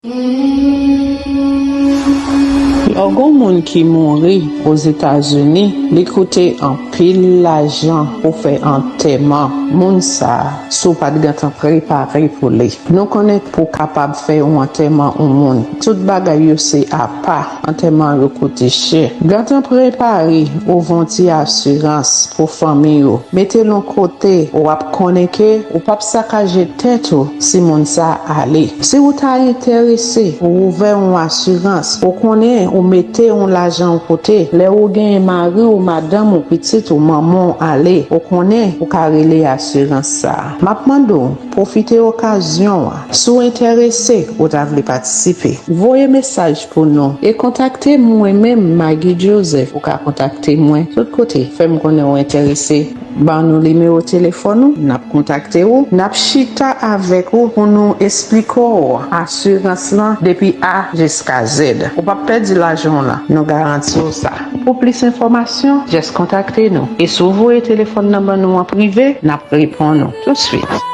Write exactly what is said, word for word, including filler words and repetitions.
Lè w gen yon moun ki mouri Ozetazini, li koute anpil lajan pou fè antèman moun sa a, si w pa t gentan prepare pou li. Nou konnen pou w kapab fè yon antèman yon moun, tout bagay yo se apa, antèman yo koute chè. Gentan prepare, ouvè yon ti asirans pou fanmi w. Mete l yon kote, w ap konnen ke ou p ap sakaje tèt ou si moun sa a ale. Si w ta enterese pou ouvè yon asirans, ou konnen ou mete yon lajan yon kote, lè ou genyen mari w, madanm ou, pitit ou, manman w ale, ou konnen ou ka rele asirans sa a. M ap mande w, pwofite okazyon an. Si w enterese, ou ta vle patisipe, voye mesaj pou nou e kontakte mwen menm, Maggie Joseph. Ou ka kontakte mwen tout kote. Fè m konnen w enterese. Ban nou nimewo telefòn ou, n ap kontakte w, n ap chita avèk ou pou nou esplike w asirans lan depi A jiska Z. Ou p ap pèdi lajan w lan, nou garanti w sa. Pou plis enfòmasyon, jis kontakte nou. E si w voye telefòn nan ban nou an prive, n ap reponn ou tousuit.